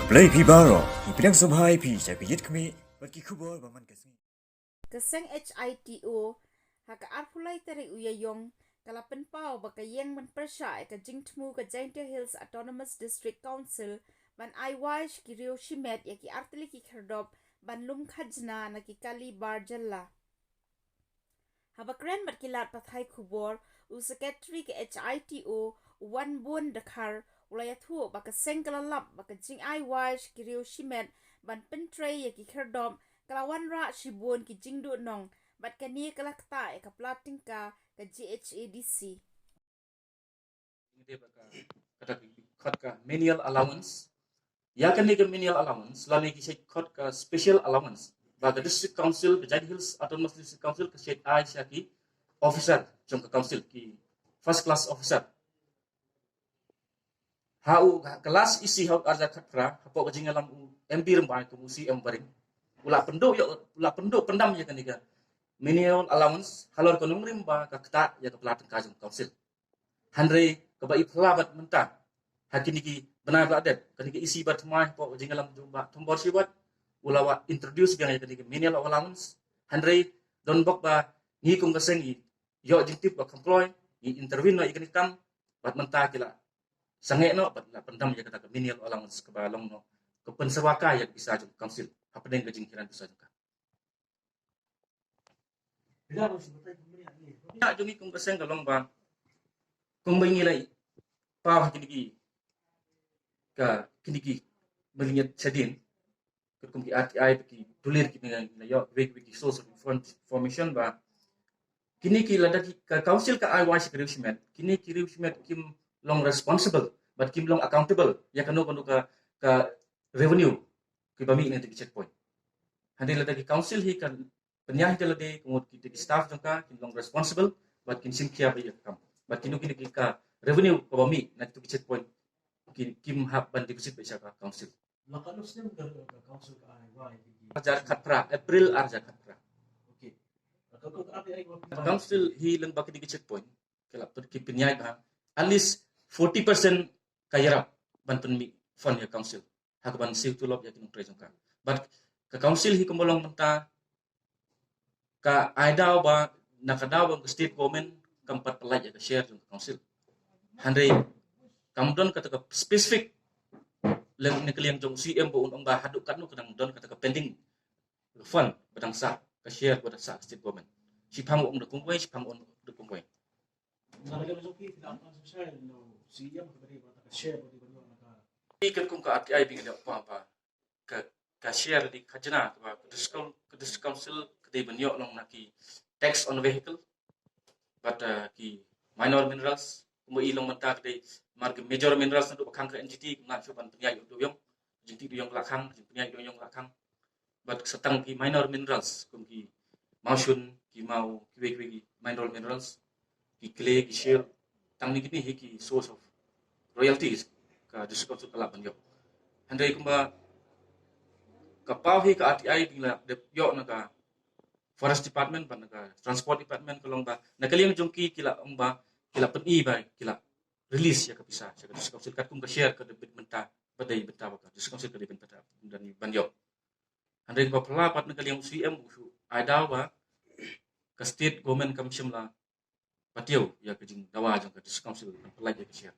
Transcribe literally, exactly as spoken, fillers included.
Blei phi baroh, ngi pdiang sngewbha ïa phi sha ka Ïit Khmih bad ki khubor ba man ka sngi. Ka seng H I T O ha ka arphew lai tarik u Ïaïong ka la pynpaw ba ka ïeng ban pyrshah ïa ka jingthmu ka Jaintia Hills Autonomous District Council ban ai wai sha ki riew shimet ïa ki artylli ki khyrdop ban lum khajna na ki kali bar jylla. Haba kren bad ki lad pathai khubor, u Secretary ka H I T O, u Wanbun Dkhar, u la ïathuh ba ka seng ka la lap ba ka jingai wai sha ki riew shimet ban pyntrei ïa ki khyrdop ka la wanrah shibun ki jingduhnong, bad kane ka la ktah ïa ka pla tyngka ka G H A D C. Ngi dei ba ka, kata ka khot ka menial allowance. Ïa kane ka menial allowance lane ki shait khot ka special allowance ba ka District Council, ka Jaintia Hills Autonomous District Council ka shait ai sha ki officer jong ka council, ki first class officer. Ha u, ha ka last E C ha u arhajar khatphra, hapoh ka jingïalam u M P Rymbai kum u C M Baring, u la pynduh ïa, u la pynduh pyndam ïa kane ka menial allowance halor ka nongrim ba ka ktah ïa ka pla tyngka jong ka council. Hynrei kaba i phylla bad mynta, ha kine ki bnai ba la dep, kane ka E C ba thymmai hapoh ka jingïalam jong Bah Thombor Shiwat, u la wad introduce biang ïa kane ka menial allowance. Hynrei don bok ba ngi kum ka seng ngi ïoh jingtip ba kham kloi, ngi intervene noh ïa kane ka kam, bad mynta ki la sangeh noh bad la pyndam ïa kata ka menial allowance kaba long noh ka pynsawa ka ïa ka pisa jong ka council hapdeng ka jingkiran pisa jong ka. Ïa jong ngi kum ka seng ka long ba kumba ngi la paw ha kine ki, ka kine ki mynta shadien, kat kum ki R T I, ki dulir ki ngi la ïoh, wei wei ki source of inform-, information ba kine ki lada ki, ka council ka ai wai sha ki riew shimet, kine ki riew shimet kim long responsible bad kim long accountable ïa kano kano ka, ka revenue kiba mih na kito ki checkpoint. Hynrei lada ki council hi ka pynïaid ïa lade, ka mut kito ki staff jong ka kin long responsible bad kin shim khia bha ïa ka kam. Bad kino kino ki ka revenue kaba mih na kito ki checkpoint kin, kim hap ban deposit bha sha ka council. La katno snem ka, ka council ka ai wai ïa ki? Arhajar khatphra, April arhajar khatphra. Okay. Ka, ka, ka, ka, ka, ka, ka, ka, council hi lyngba kito ki checkpoint, ki la pyn-, ki pynïaid bha, at least forty percent ka ïarap ban pynmih fund ïa council ha kaban siew tulop ïa ki nongtrei jong ka. Bad ka council hi kumba long mynta, ka ai daw ba, na ka daw ba ka state government kam pat pynlait ïa ka share jong ka council. Hynrei kam don kata ka specific lem na ka liang jong C M ba un ong ba haduh katno ka dang don kata ka pending fund ba dang sah, ka share ba dang sah ka state government. Shiphang ong da kumwei, shiphang ong da kumwei. Ki kat kum ka R T I ba ngi la ong ba ka, ka share lane khajna kaba ka district, ka district council ka dei ban ïoh long na ki tax on vehicle bad, uh, ki minor minerals, kumba i long mynta ka dei mar ki major minerals naduh ba khang ka N G T, kumba shu ban pynïaid duh ïong, jingtih duh ïong la khang, jingpynïaid duh ïong la khang. Bad sa tang ki minor minerals kum ki mawshun, ki maw, kiwei kiwei ki mineral minerals, ki clay, ki shale, tang ne kine hi ki source of royalties ka district council ka lah ban ïoh. Hynrei kumba ka paw hi ka R T I ba ngi la dep ïoh na ka forest department bad na ka transport department ka long ba na ka liang jong ki ki la ong ba ki la pyni ba ki la release ïa ka pisa sha ka district council katkum ka share ka dei bynta, ba dei bynta ba ka district council ka dei bynta ban ïoh. Hynrei ba pla pat na ka liang u C M u shu ai daw ba ka state government kam shym la patiew ïa ka jingdawa jong ka district council ban pynlait ïa ka share.